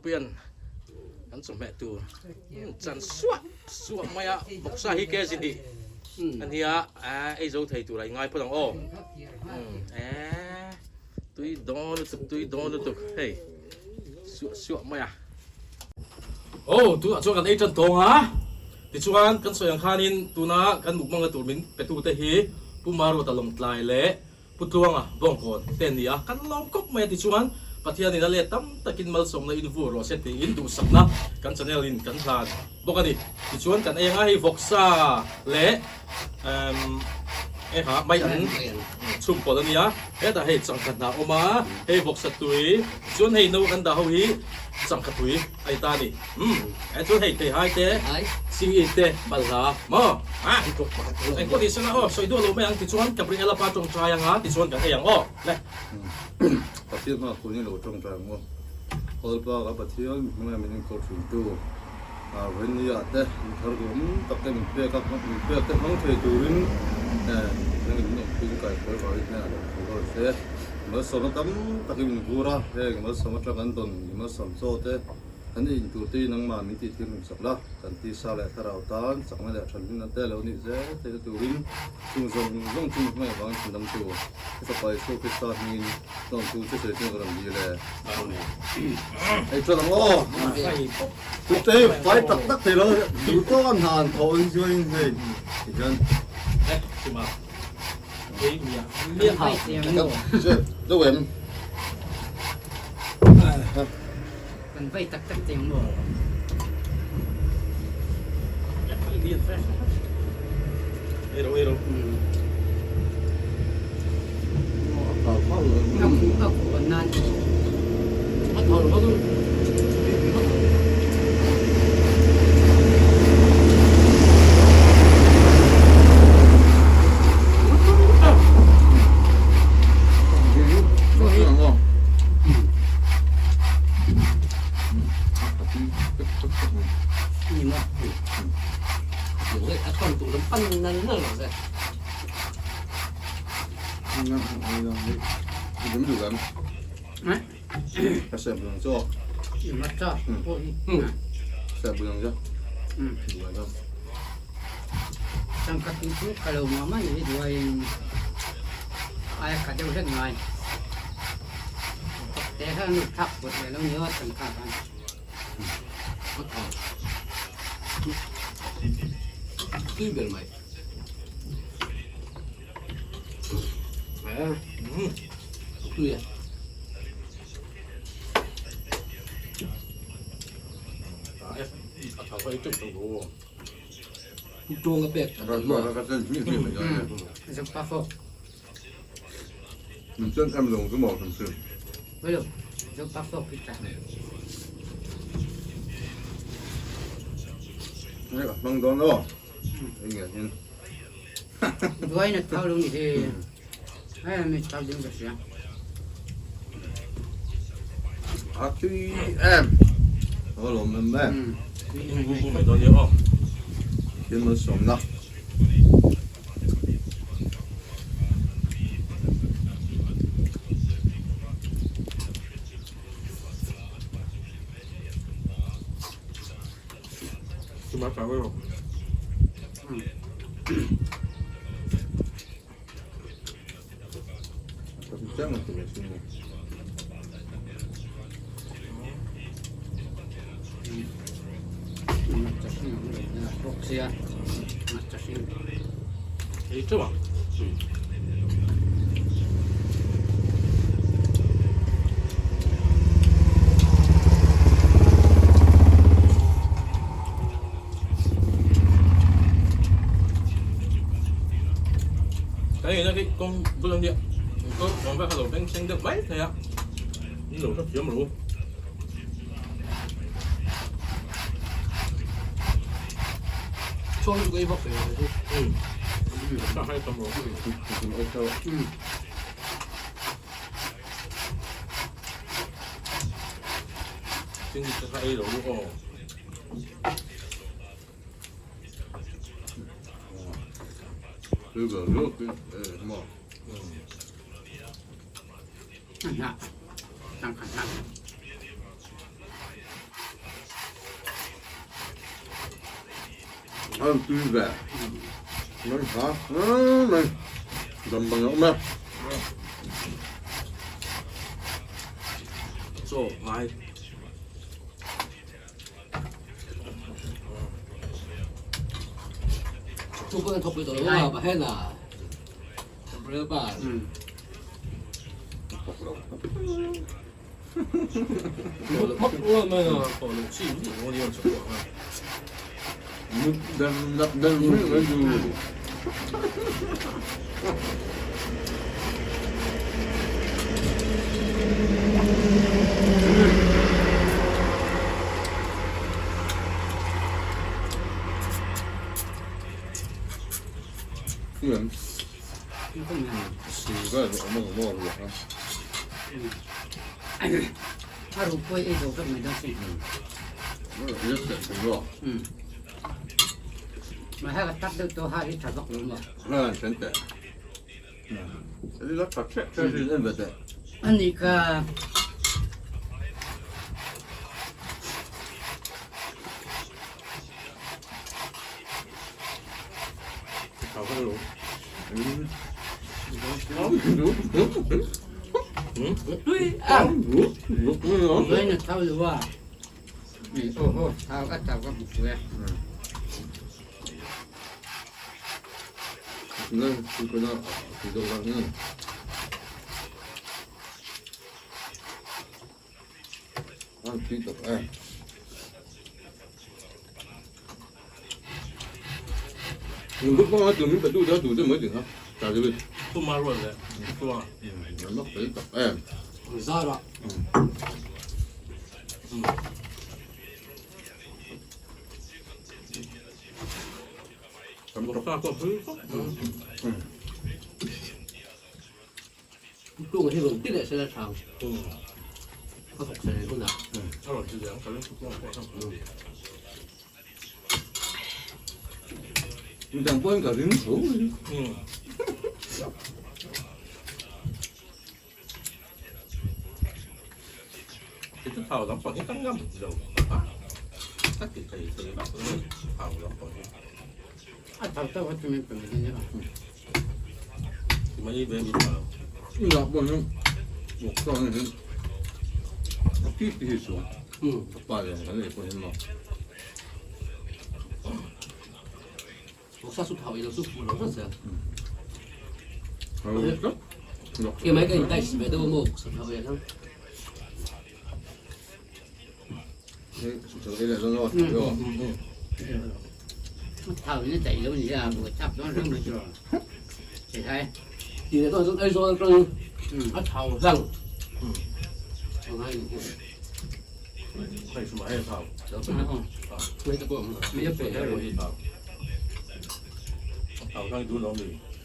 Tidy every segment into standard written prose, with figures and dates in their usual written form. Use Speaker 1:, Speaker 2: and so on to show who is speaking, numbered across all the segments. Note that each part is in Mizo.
Speaker 1: Ropuian kan chawhmeh tur chan suah suah mai a vawksa hi kg hnih a nia ei zo thei tur a i ngai phawt ang aw tui dawn lutuk tui dawn lutuk hei suah suah mai a. Aw tunah chuan kan ei tan tawng a tichuan kan sawi ang khanin tuna kan mukbang na tur min pe tu te hi Pu Maruata Lawngtlai leh Pu Tluanga Bawngkawn te an ni a, kan lawm khawp mai a tichuan Pathianin a let tam takin malsawmna in vur rawh se tiin duhsakna kan channel in kan hlan bawk a ni. Tichuan kan ei anga hei vawksa leh emm eha mai an chhum pawlh a nia, hetah hei changkha hnah a awm a, hei vawksa tui chuan hei no kan dah ho hi changkha tui a ni ta a ni. Umm eh chuan hei theihai te Singi te balhla maw ah engpawh ni sela aw sawi duah lo mai ang tichuan Gabriela pa tawngtai anga tichuan kan ei ang aw le.
Speaker 2: Pathian hma khunin lo tawngtai ang aw. Kawlpa ka Pathian mi hmangaih min enkawl thin tu Vawini ah te min thar duh awm tak te min pek a min pek te hmang thei turin nangin min awmpui in kaihruai vangin hnenah lo thu rawh se. Malsawmna tam takin min vur a heng malsawm atang kan dawn i malsawm chaw te Kan in tur te hi nangmah min tih thil hlim sak la, kan tisa leh thlarau tan chakna leh thanhlimna te lo nih zel theihna turin chung zawng zawng chu mi hmangaih vangin chhandam tu i Fapa Isua Krista hmingin hlawmtu che sawi chung ka rawn dil e. Hei chuan ang aw! Tute hi fai tak tak thei lo, duh tawk a hna an thawh in chuanin hei tihian. Deuh em?
Speaker 3: Kan vei tak tak teng maw? A khuh an nan. Te kha nu thak put ve lo ni aw tangka khan.
Speaker 1: Tui ber mai. Tui a. A tha vai teuh teuh lo.
Speaker 4: Tuang a pek.
Speaker 3: Zuk pa fo.
Speaker 2: Min chen em lawng chu maw kan sim.
Speaker 3: Hello, zo pak fok pita.
Speaker 2: Ngai ka hmang dawn lo. Ei nge hin.
Speaker 3: Duai na thau lung hi. Ai mi thau ding ka sia.
Speaker 2: A tui em. Ho lo mem mem.
Speaker 1: Mai dawn ni aw.
Speaker 2: Thiên mal sawm na.
Speaker 1: Cái này cái con bula nia có con vai lo beng chheng deuh mai thei a ni lo hre thiam lo.
Speaker 4: Chuang chu ka ei vak ve lo chu.
Speaker 1: Sa hai tam lo. Tin ka ei lo aw.
Speaker 2: An tui ve. Nan tha mai. Dam bang a awm e.
Speaker 1: Chaw ngai.
Speaker 4: Chu pawh thawk pui tawh lo a, Bahena. Brother pa.
Speaker 2: Thawk lo.
Speaker 3: A ru pawi ei zo vek mai dawn sin. Mà hai cái tắt được tôi hai cái thả vọc luôn mà. Anh đi cả tui à với nó thao luôn à. Ô hô, thao cái thao cái bụt quê. Zara. Tuồng thì vẫn tiết lại sẽ là thảo. Có thọc sẽ không nào. À thảo tao có tụi mình phải mình nhá. Ừ. Voksa su thảo là su phụ nó rất dễ. Cái mấy cái tay về đâu mà voksa thảo vậy không? Thảo nó chạy luôn ra vừa chắp nó rất là rồi. Thì thấy.
Speaker 4: Thì tôi tôi tôi tôi
Speaker 3: Ừ.
Speaker 4: 啊头生。嗯。我睇你。
Speaker 3: Mấy cái bể rồi.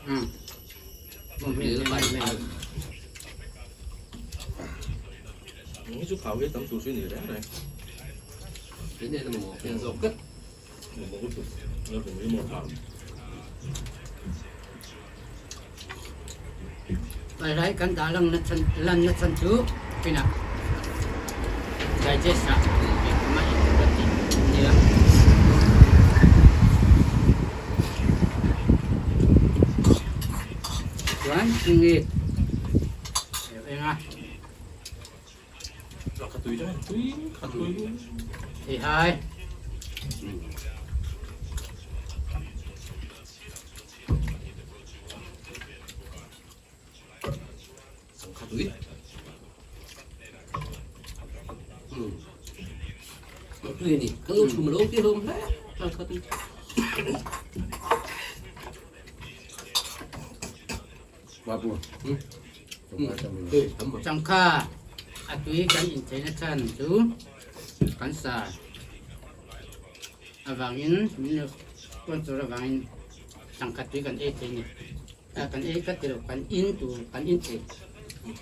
Speaker 3: Ừ.
Speaker 4: 我哋都擺cái này là một tiền dầu cất.
Speaker 3: Bài đấy cắn đá lăng nó chân lăn nó chân chú. Cái nào. Digest à. Cái mà ít rất nhiều. Quán kinh nghiệm. Em à. Thì hai.
Speaker 4: Ừ. Cái này, cái lúc chùm mà lúc kia không hết. Cho khá túi. Ừ, tấm rồi.
Speaker 3: Trong kha. À túi cắn in thế nó chân chú. Cắn xà. À vàng in, mình được con số là vàng in. Trong kha túi cắn ê thế này. À cắn ê cắt từ cắn in tu cắn in thế. Ừ.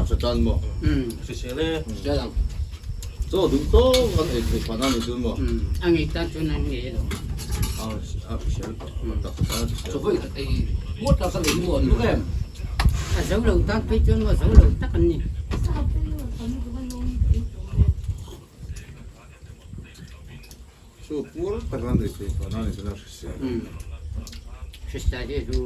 Speaker 2: Taksa tan maw?
Speaker 1: Hrisel e.
Speaker 4: Hrisel ang.
Speaker 2: Chaw duh tawk kan ei theih phan a ni chu maw?
Speaker 3: A ngei tan chuan an ngei lo.
Speaker 2: A hrisel taksa tan a hrisel.
Speaker 4: Chaw vawi khat ei ngawt taksa lei hi maw an hluk em?
Speaker 3: A zo lo tan phei chuan maw zo lo tak an ni.
Speaker 2: Chaw puar tak an ei theih phan a ni chuan a hrisel.
Speaker 3: Hrisel hi chu.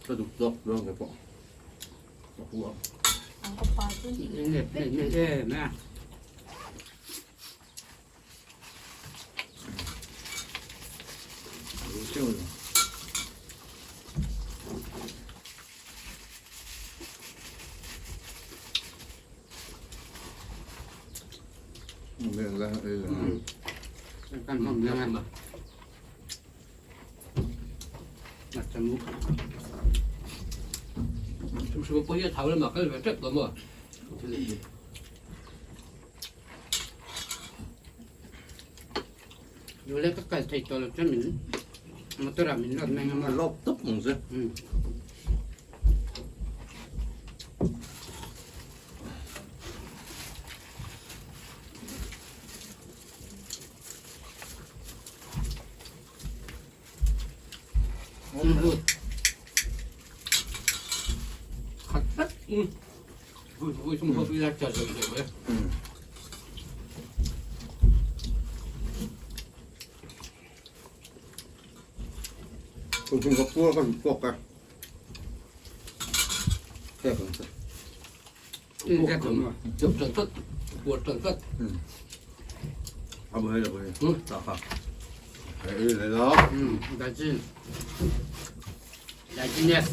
Speaker 2: Ka duh tawk dawn ke pawh ka pu ang.
Speaker 4: Pawh hi a thau lamah kal ve tep tawh maw?
Speaker 3: Nule ka kal thei tawh lo chuan min motor ah min lawt mai ngam a.
Speaker 2: Lawt tawp ang che.
Speaker 4: Khat tlat vui vui thum ho ila cha zoi zoi mai.
Speaker 2: Kum kum ka puar ka tawk a. Hek ang che.
Speaker 4: Chuk tan tlat, puar tan tlat.
Speaker 2: A bu hei a bu hei. Ta kha. Hei le la.
Speaker 3: Dajin. Dajin yes.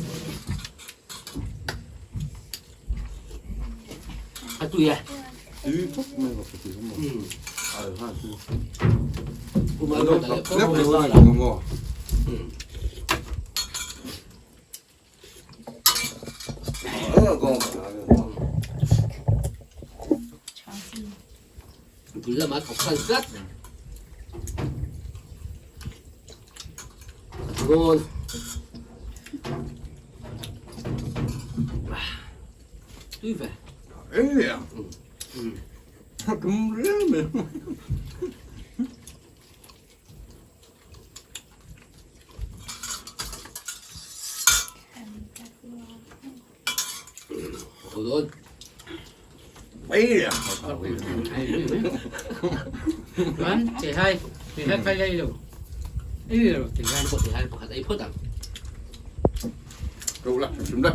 Speaker 4: A tui e.
Speaker 2: Tui khawp mai ka tui khawp mai. Ai ha tui.
Speaker 4: Kuma lo ta le ko
Speaker 2: mo la. Mo.
Speaker 4: Bul lama thawk khan tlat. Ngon. Tui ve.
Speaker 2: Ê à. Cũng rẻ mày.
Speaker 3: Chuan theihai theihai kai lai lo ei lo theihai
Speaker 4: pawh theihai pakhat ei phawt ang.
Speaker 2: Ro la hrim la.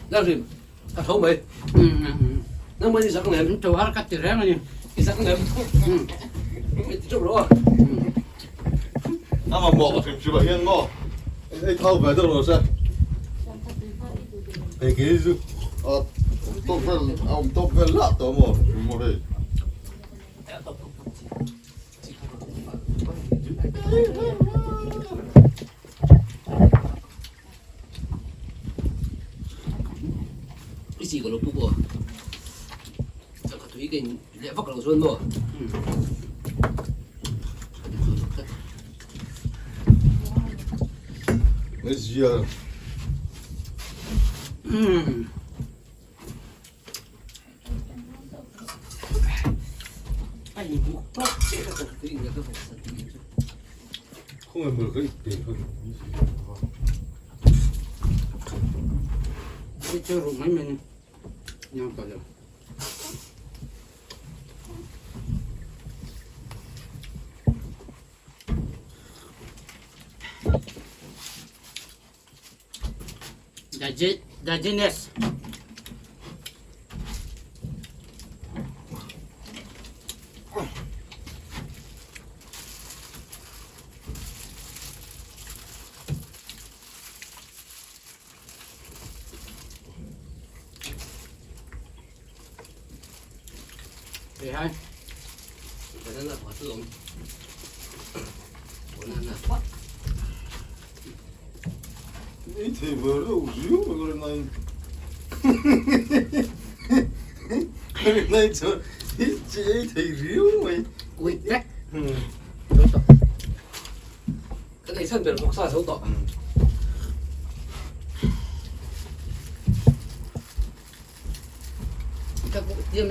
Speaker 4: Lalrim, a tho mai. Nangmah ni zak lem.
Speaker 3: An tho har ka ti reng a ni.
Speaker 4: I zak lem. I ti teuh rawh a.
Speaker 2: A mamawh hrim hrim ah hian maw ei thau ve deuh lo se. Hei khi chu a tawk vel a awm tawk vel lah tawh maw hrim maw hei.
Speaker 4: I chi ka lo puk aw. Changkha tui ka in leh vak lo chuan maw.
Speaker 2: Mai zia.
Speaker 4: A in buk tawk chiah ka changkha tui in leh ka vawk sa tui chu.
Speaker 2: Khawngaih mawlh ka ip teh kha.
Speaker 3: Hei chu ruh mai mai ni. Nyang tawh lo. Digest. Hai.
Speaker 4: Banana pakhat a awm. Banana pakhat.
Speaker 2: Ei thei ve reuh riau mai ka rin aiin. Ka rin ai chuan i chi ei thei riau mai.
Speaker 3: Ui vek.
Speaker 4: Kan ei chhan ber bawk sa zo tawh.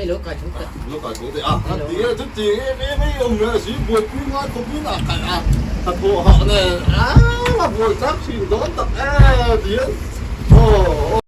Speaker 2: Lo kai tho teh a, a ti a chu ti em em ei awm leh si buaipui ngai khawpin a kalh a, ka thawh hah nen a buai chak thin dawn tak e ti hian aw.